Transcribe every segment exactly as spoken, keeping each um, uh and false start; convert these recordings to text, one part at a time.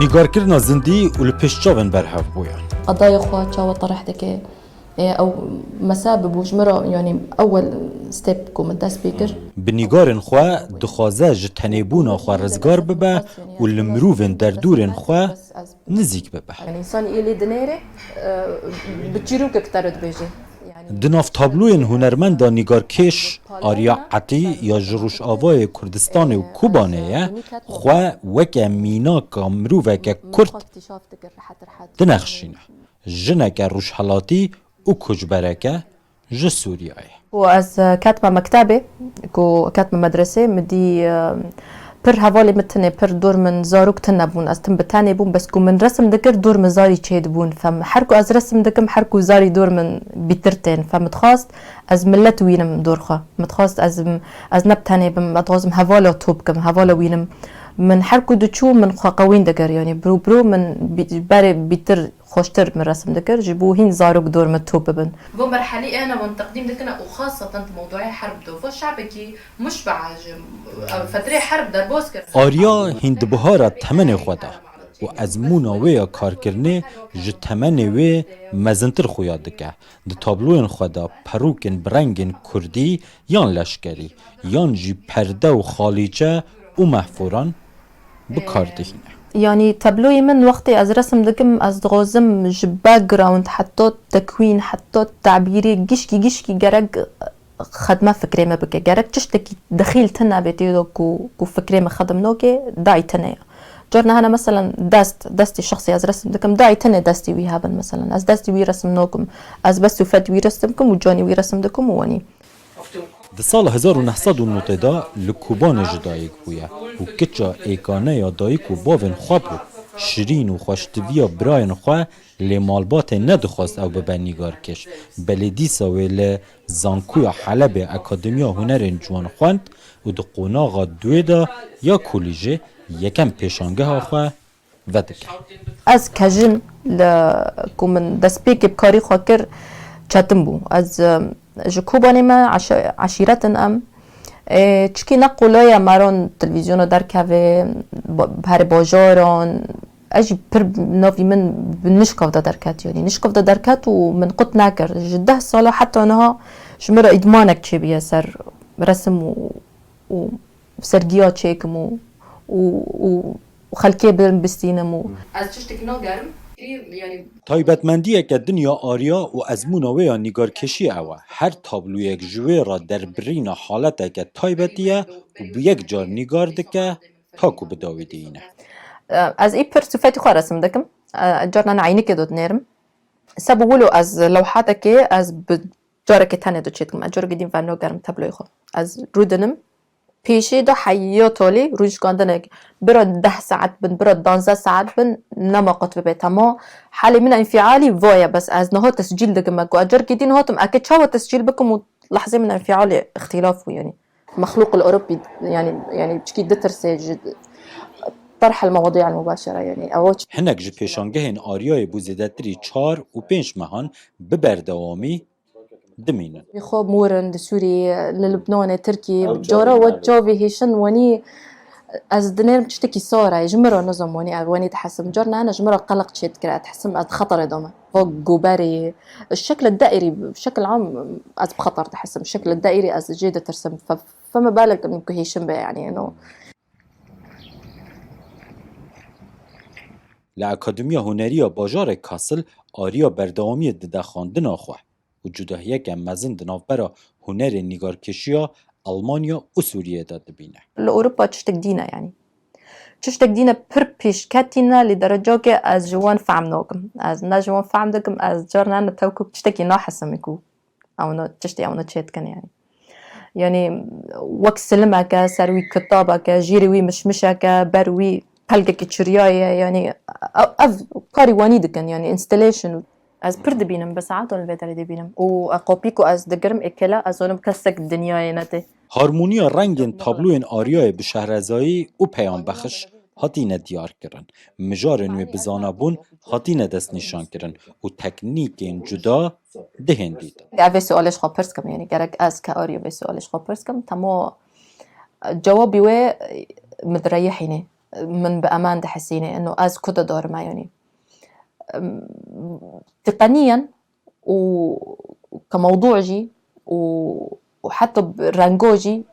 Nîgarkirina zindî û li pêş çavên berhev bûyan. Qedayê xwe çawa terih dike? Ê, ew mesab bû ji min re, yanî ewel step ku min dest pê kir. Bi nîgarên xwe dixwaze ji tenêbûna xwe rizgar bibe û li mirovên derdorên xwe nizîk bibe. Yanî însanî êlê dinêre, e, bi çîrokek te re dibêje. Yanî Di nav tabloyên hunermenda nîgarkêş Arya Etî ya ji Rojavayê Kurdistanê û Kobanê ye, xwe weke mînaka miroveke Kurd dinexşîne. Jineke rojhelatî û koçbereke ji Sûriyeyê. Ku ez ketme mektebê, ku ketme medresê, min dî, e, pir hevalê min tinê, pir dor min zarok tune bûn. Ez tim bi tenê bûm, bes ku min resim dikir, dor min zarî çêdibûn. Fem, her ku ez resim dikim, her ku zarî dor min bîtir tên. Fem, min dixwast ez milet wînim dor xwe. Min dixwast ez, ez ne bi tenê bim, ez dixwazim hevala top bikim, hevala wînim. Min her ku diçû, min xwe qewîn dikir. Yanî biro biro min bî-, berê bîtir xweştir min resim dikir, ji bo hîn zarok dor min top bibin. Vo merhelî ena wan teqdîm dikine û xaseten di mewduê herb de. Vo şabekî muşbaa ji, e, fetrê herb derbas kir. Arya hîn di bihara temenê xwe de û ezmûna wê ya karkirinê ji temenê wê mezintir xuya dike. Di tabloyên xwe de perûkên bi rengên kurdî yan leşkerî, yan jî perde û xalîçe û mehforan bi kar dihîne. Yanî tabloyê min wextê ez resim dikim, ez dixwazim ji background heta tekwîn, heta tabîrê gişkî gişkî gerek xedme fikrê me bike. Gerek tiştekî dexîl tune bê tê de ku, ku fikrê me xedim nake, dayî tune ye. Carna hene meselen dest, destê şexsê ez resim dikim, dayî tune destê wî hebin meselen. Ez destê wî resim nakim. Ez bes û fet wî resim dikim û canê wî resim dikim û wenî. Di sala hezar û neh sed û notê de li Kobanê ji dayik bûye û kiça êkane ya dayik û bavên xwe bû. Şirîn û xweştiviya birayên xwe lê malbatê nedixwest ew bibe nîgarkêş. Belê dîsa wê li Zankoya Helebê Akademiya Hunerên Ciwan xwend û di qonaxa duê de ya kolîjê yekem pêşangeha xwe vedike. Ez kejim li ku min destpêkê bi karî xwe kir çetin bû. Ez, e, ji Kobanê me eşe-, eşîret in em. E, çikî ne qolay e meran televîzyona derkeve, ba-, herê bajaran. Ez jî pir navî min bi nişkav de derket, yanî nişkav de derket û min qut nekir. Ji deh sala heta niha ji min re îdmanek çêbûye ser resim û, û sergiya çêkim û, û, û xelkê bin bistînim û. Ez tiştek nagerim, yanî. Taybetmendiyeke dinya Arya û ezmûna wê ya nîgarkêşiyê ew e. Her tabloyek ji wê re derbirîna haleteke taybetî ye û bi yek car nîgar dike ta ku bi dawî dihîne. Ez î pir sifetî xwe resim dikim. Carnan eynikê de dinêrim. Seba wilo ez lewhatekê ez bi carekê tenê de çêdikim. Ez carekê din venagerim tabloyê xwe. Ez rûdinim. Pêşê de heya tolê rûnişkandinek, bira deh saet bin, bira danzdeh saet bin, nema qut bibe tema. Halê min înfialî va ye, bes ez niha tescîl dikim. Ku ez carekê din hatim, eke çawa tescîl bikim û lehzê min înfialê îxtîlaf bû, yanî. Mexlûq el Ewropî, yanî, yanî çikî ditirse ji terh el mewadi'a el mubaşere, yanî. Ew çi- Hinek ji pêşangehên Aryayê bû zêdetirî çar û pênc mehan bi berdewamî dimînin. Xwe mor in li Sûriyê, li Lubnanê, Tirkiyê, cara we çavê hêşin wenî, ez dinêrim tiştekî sar e, ji min re nizam wenî, ev wenî dihesim. Carna hene ji min re qeleq çê dikir, ez dihesim ez di xeterê de me. Va goberê, şekle daîrî, şekil am ez bi xeter dihesim. Şekle daîrî ez jê ditirsim. Fe-, feme belek ku hêşin be, yanî, no. Li Akademiya Hunerî ya bajarê Kassel Arya berdewamiyê dide xwendina xwe û cudahiyeke mezin di navbera hunerê nîgarkêşiya Almanya û Sûriyê de dibîne. Li Ewropa tiştek dîn e, yanî. Tiştek dîn e pir pêşketî ne, lê derecakê ez ji wan fehm nakim. Ez ne ji wan fehm dikim, ez carna ne tewkuk tiştekî nahesimî ku ewna tiştê ewna çê dikin, yanî. Yanî wek silimeke, ser wî kitabeke, jêrê wî mişmişeke, ber wî pelgekî çiryaye, yanî ev, ev karî wanî dikin, yanî installation. Ez pir dibînim, bi saetan li vê derê dibînim. Û, e, kopî ku ez digirim ê kêle, ez zonim kesek dinyayê netê. Harmoniya rengên tabloyên Aryayê bi şehrezayî û peyambexiş hatine diyar kirin. Mijarên wê bi zanabûn hatine destnîşan kirin û teknîkên cuda dihên dîtin. Ev vê sualê ji xwe pirs kim, yanî gerek ez ke Arya vê sualê ji xwe pirs kim, temo cewabî wê min direyihînê. Min bi eman dihesîne, eno ez ku de darime, yanî. Em, teqeniyen û ke mewdû jî û, û heta bi rengo jî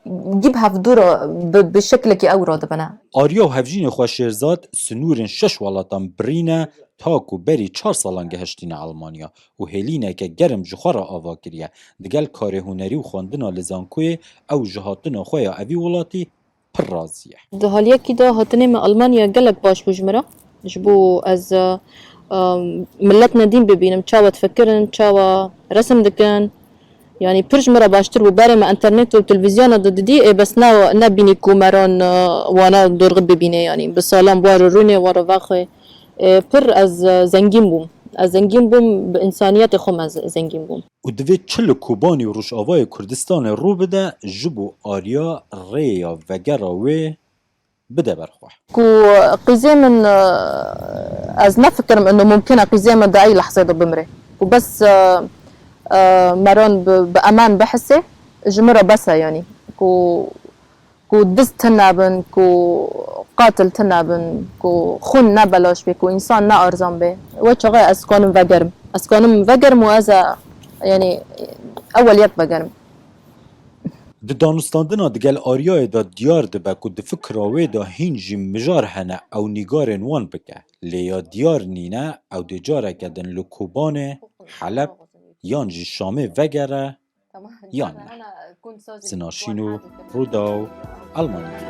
gî bi hevdû re bi, bi şeklekî ew radibine. Arya û hevjînê xwe Şêrzad sinûrên şeş welatan birîne, ta ku berî çar salan gihiştîne Elmanya û hêlîneke germ ji xwe re ava kiriye. Digel karê hunerî û xwendina li zankoyê ew ji hatina xwe ya evî welatî pir razî ye. Di haliyekî de hatinê me Almanya gelek baş bû ji min re. Ji bo ez, e, e, milet nedîn bibînim, çawa difikirin, çawa resim dikin. Yanî pir ji min re baştir bû. Berê me enternet û televîzyona de didî, ê bes ne, nebînî ku Meron, e, wana dorxî bibîne, yanî bi salan war û rûnê, war û vexwê. Ê, pir ez, e, zengîn bûm. Ez zengîn bûm, bi însaniyetê xwe me ze-, zengîn bûm. Û divê çi li Kobanî û Rojavayê Kurdistanê rû bide, ji bo Arya rêya vegera wê bide ber xwe. Ku qîzê min, e, ez nefikirim ino mumkin e qîzê min di ey lehzê de bimire. Ku bes, e, e, Meron bi, bi eman bihise, ji min re bes e, yanî. Ku, ku diz tune bin, ku qatil tune bin, ku xûn ne belaş be, ku însan ne arzan be. We çaxê ez kanim vegerim. Ez kanim vegerim û ez e, yanî, ewel yek vegerim. Di danûstandina digel Aryayê de diyar dibe ku di fikra wê de hîn jî mijar hene ew nîgarên wan bike. Lê ya diyar nîne, ew dê careke din li Kobanê, Heleb yan jî Şamê vegere yan ne. Sina Şînû, Rûdaw, Elmanya.